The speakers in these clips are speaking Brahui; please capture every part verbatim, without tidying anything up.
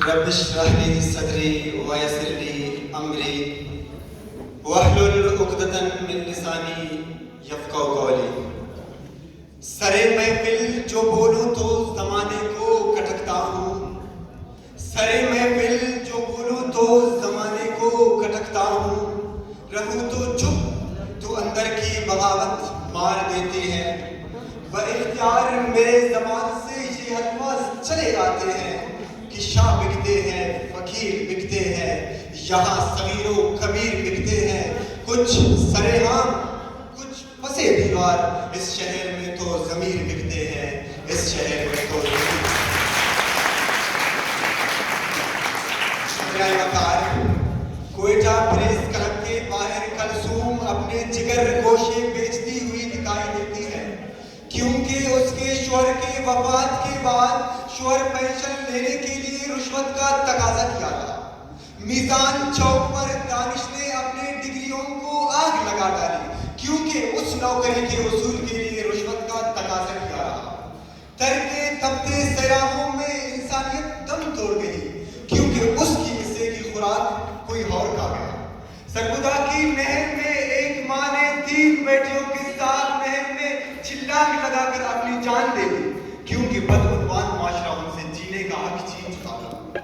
رب اشرح لي صدري ويسر لي أمري واحلل عقدة من لساني يفقهوا قولي. سر محفل جو بولوں تو زمانے کو کٹکتا ہوں، سر محفل جو بولوں تو زمانے کو کٹکتا ہوں، رہوں تو چپ تو اندر کی بغاوت مار دیتے ہیں۔ باختیار میرے زبان سے یہ الفاظ چلے آتے ہیں کہ شاہ بکتے ہیں، فقیر بکتے ہیں، یہاں صغیر و کبیر بکتے ہیں۔ کچھ سرے ہاں، کچھ پسے دیوار، اس شہر میں تو ضمیر بکتے ہیں، اس شہر میں تو ضمیر۔ شکریہ وقار۔ کوئٹہ پریس کلب کے باہر کلثوم اپنے جگر گوشے بیچتی ہوئی دکھائی دیتی ہے، کیونکہ اس کے شوہر کے وفات کے بعد شوہر پینشن لینے کے لیے رشوت کا تقاضا کیا تھا۔ میزان چوک پر دانش نے اپنے ڈگریوں کو آگ لگا ڈالی، کیونکہ اس نوکری کے حصول کے لیے رشوت کا تقاضا کیا رہا۔ تر کے تپتے سیلابوں میں انسانیت دم توڑ گئی، کیونکہ اس کی حصے کی خوراک کوئی اور کھا گیا۔ سرگودھا کی نہر میں ایک ماں نے تین بیٹیوں کے ساتھ نہر میں چھلانگ لگا کر اپنی جان دے دی، کیونکہ بدعنوان معاشرہ ان سے جینے کا حق چھین چکا تھا۔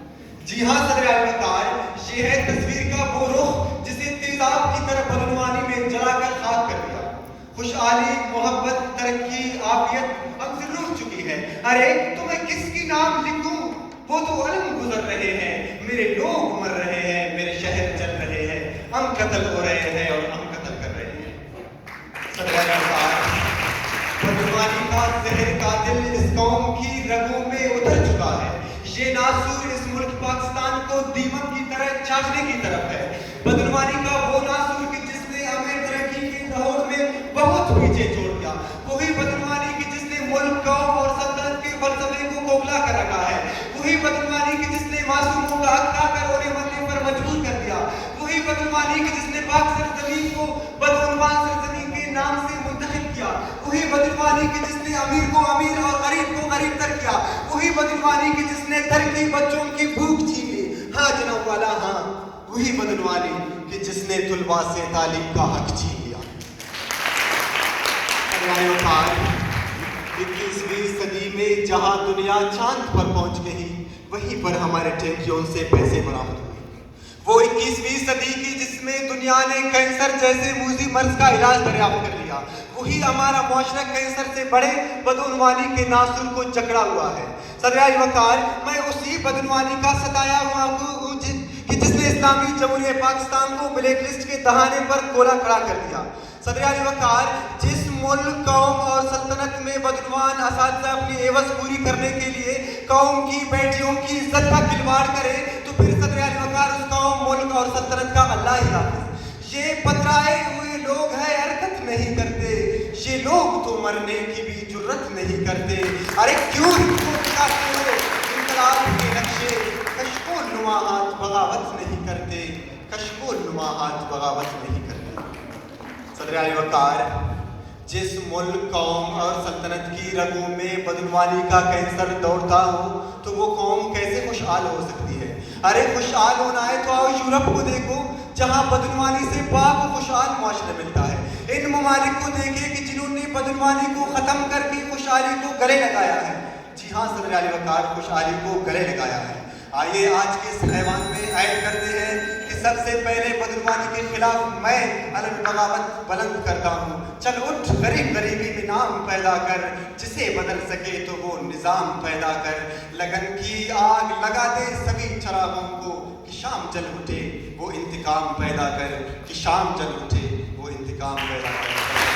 جی ہاں صدر اعلی وقار، یہ ہے تصویر کا وہ رخ جسے تیزاب کی طرح بدعنوانی میں جلا کر خاک کر دیا۔ خوشحالی، محبت، ترقی، عافیت ہم سے روٹھ چکی ہے۔ ارے تو میں کس کی نام لکھوں؟ وہ تو علم گزر رہے ہیں، میرے لوگ مر رہے ہیں، میرے شہر جل رہے ہیں، ہم قتل ہو رہے ہیں اور ہم قتل کر رہے ہیں۔ صدر اعلی وقار، بدعنوانی کا زہر قاتل اس قوم کی رگوں میں اتر چکا ہے۔ یہ ناسور اس ملک پاکستان کو دیمک کی طرح چاٹنے کی طرف ہے۔ بدعنوانی کا وہ ناسور کہ جس نے ہمیں ترقی کے دہوڑ میں بہت پیچھے چھوڑ دیا۔ وہی بدعنوانی کہ جس نے ملک، قوم اور سلطنت کے فلسفے کو کھوکھلا کر رکھا ہے۔ وہی بدعنوانی کہ جس نے معصوموں کا حق کھا کر انہیں مرنے پر مجبور کر دیا۔ وہی بدعنوانی کہ جس نے پاک سرزمین کو بدعنوان سرزمین کے نام سے منتخب کیا۔ وہی بدعنوانی کہ جس نے امیر کو امیر اور غریب کو غریب تر کیا۔ وہی بدعنوانی کہ جس نے ترکی بچوں کی بھوک چھین لی۔ ہاں جناب والا، ہاں، وہی بدعنوانی کہ جس نے طلباء سے تعلیم کا حق چھین لیا۔ اگلے وقار، اکیسویں صدی میں جہاں دنیا چاند پر پہنچ گئی، وہیں پر ہمارے ٹینکیوں سے پیسے برآمد ہوئے۔ وہ اکیسویں صدی کی جس میں دنیا نے کینسر جیسے موذی مرض کا علاج دریافت کر لیا، وہی ہمارا معاشرہ کینسر سے بڑے بدعنوانی کے ناسور کو جکڑا ہوا ہے۔ صدر اعلی وقار، میں اسی بدعنوانی کا ستایا ہوا ہوں جس، کہ جس نے اسلامی جمہوریہ پاکستان کو بلیک لسٹ کے دہانے پر کولا کھڑا کر دیا۔ صدر اعلی وقار، جس ملک، قوم اور سلطنت میں بدعنوان اساتذہ اپنی عوض پوری کرنے کے لیے قوم کی بیٹیوں کی عزت کا کھلواڑ کرے، تو پھر صدر اعلی وقار، اس قوم، ملک اور سلطنت کا اللہ ہی حافظ۔ یہ پترائے ہوئے لوگ ہیں، حرکت نہیں کرتے، یہ لوگ تو مرنے کی بھی جرت نہیں کرتے۔ ارے کیوں ہندوؤں دکھاتے ہو انقلاب کے نقشے؟ کشکول نما ہاتھ بغاوت نہیں کرتے، کشکول نما ہاتھ بغاوت نہیں کرتے۔ صدر اعلی وقار، جس ملک، قوم اور سلطنت کی رگوں میں بدعنوانی کا کینسر دوڑتا ہو تو وہ قوم کیسے خوشحال ہو سکتی ہے؟ ارے خوشحال ہونا ہے تو آؤ یورپ کو دیکھو، جہاں بدعنوانی سے پاک و خوشحال معاشرہ ملتا ہے۔ ان ممالک کو دیکھیں کہ جنہوں نے بدعنوانی کو ختم کر کے خوشحالی کو گلے لگایا ہے۔ جی ہاں صدر اعلی وقار، خوشحالی کو گلے لگایا ہے۔ آئیے آج کے اس ایوان میں اعلان کرتے ہیں کہ سب سے پہلے بدعنوانی کے خلاف میں علم بغاوت بلند کرتا ہوں۔ چل اٹھ غریب غریبی میں نام پیدا کر، جسے بدل سکے تو وہ نظام پیدا کر۔ لگن کی آگ لگا دے سبھی چراغوں کو کہ شام جل اٹھے وہ انتقام پیدا کر، کہ شام جل اٹھے وہ انتقام پیدا کر۔